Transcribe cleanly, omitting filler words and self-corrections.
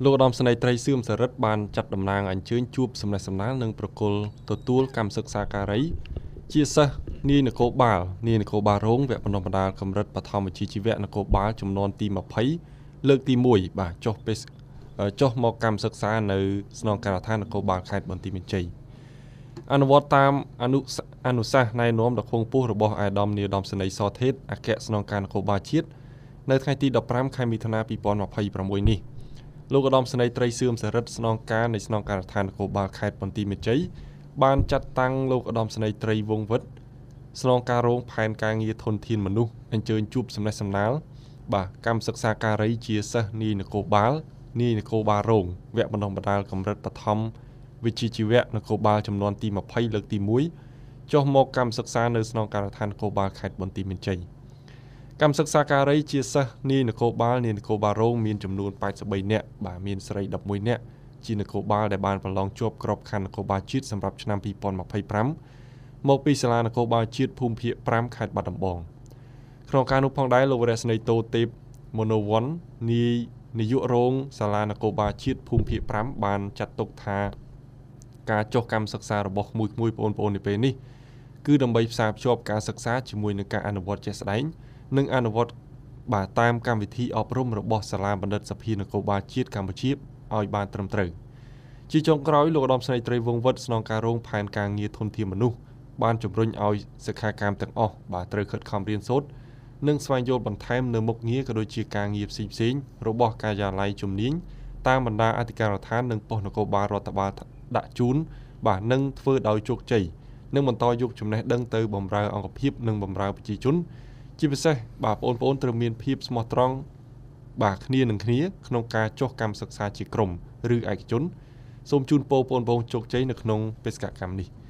លោកឧត្តមសេនីយ៍ត្រីសឿមសរិទ្ធបានចាត់តំណាងអញ្ជើញជួបសំណេះសំណាលនិងប្រគល់ទទួលកម្មសិក្សាការីជាសិស្សនាយនគរបាលនាយនគរបាលរងវគ្គបណ្ដុះបណ្ដាលកម្រិតបឋមវិជ្ជាជីវៈនគរបាលចំនួនទី20លើកទី1បាទចុះពេលចុះមកកម្មសិក្សានៅស្នងការដ្ឋាននគរបាលខេត្តបន្ទាយមានជ័យ។ អនុវត្តតាមអនុអនុសាសន៍ណែនាំដ៏ខ្ពង់ខ្ពស់របស់អាយដាមនាយឧត្តមសេនីយ៍សថេតអគ្គស្នងការនគរបាលជាតិនៅថ្ងៃទី15ខែមិថុនា2026នេះលោកឧត្តមសេនីយ៍ត្រីសឿមសរិទ្ធស្នងការនៃស្នងការដ្ឋាននគរបាលខេត្តបន្ទាយមានជ័យបានចាត់តាំងលោកឧត្តមសេនីយ៍ត្រីវងវិតស្នងការរងផែនការងារធនធានមនុស្សអញ្ជើញជួបសំណេះសំណាលបាទកម្មសិក្សាការីជាសិស្សនាយនគរបាលនាយនគរបាលរងវគ្គបណ្ដុះបណ្ដាលកម្រិតបឋមវិជ្ជាជីវៈនគរបាលចំនួនទី20លើកទី1ចុះមកកម្មសិក្សានៅស្នងការដ្ឋាននគរបាលខេត្តបន្ទាយមានជ័យ។ កម្មសិក្សាការីជាសិស្សនាយនគរបាលនាយនគរបាលរងមានចំនួន83នាក់បាទមានស្រី11នាក់ជានគរបាលដែលបានប្រឡងជាប់ក្របខ័ណ្ឌនគរបាលជាតិសម្រាប់ឆ្នាំ2025មកពីសាលានគរបាលជាតិភូមិភាគ5ខេត្តបាត់ដំបង។ ក្នុងការនោះផងដែរលោកវរៈសេនីយ៍តូទេពមនោវ័ននាយនាយករងសាលានគរបាលជាតិភូមិភាគ5បានចាត់ទុកថាការចុះកម្មសិក្សារបស់ក្មួយៗបងប្អូននៅពេលនេះគឺដើម្បីផ្សារភ្ជាប់ការសិក្សាជាមួយនឹងការអនុវត្តជាក់ស្ដែងនិងអនុវត្តបាទតាមកម្មវិធីអប់រំរបស់សាលាបណ្ឌិតសភានគរបាលជាតិកម្ពុជាឲ្យបានត្រឹមត្រូវ។ ជាចុងក្រោយលោកឧត្តមសេនីយ៍ត្រីវងវិតស្នងការរងផែនការងារធនធានមនុស្សបានជំរុញឲ្យសិក្ខាកាមទាំងអស់បាទត្រូវខិតខំរៀនសូត្រនិងស្វែងយល់បន្ថែមនៅមុខងារក៏ដូចជាការងារផ្សេងៗរបស់ការិយាល័យជំនាញតាមបណ្ដាអធិការដ្ឋាននិងប៉ុស្តិ៍នគរបាលរដ្ឋបាលដាក់ជូនបាទនឹងធ្វើដោយជោគជ័យនិងបន្តយកចំណេះដឹងទៅបម្រើអង្គភាពនិងបម្រើប្រជាជនជាពិសេសបាទបងប្អូនត្រូវមានភាពស្មោះត្រង់បាទគ្នានឹងគ្នាក្នុងការចុះកម្មសិក្សាជាក្រុមឬឯកជនសូមជូនពរបងប្អូនជោគជ័យនៅក្នុងបេសកកម្មនេះ។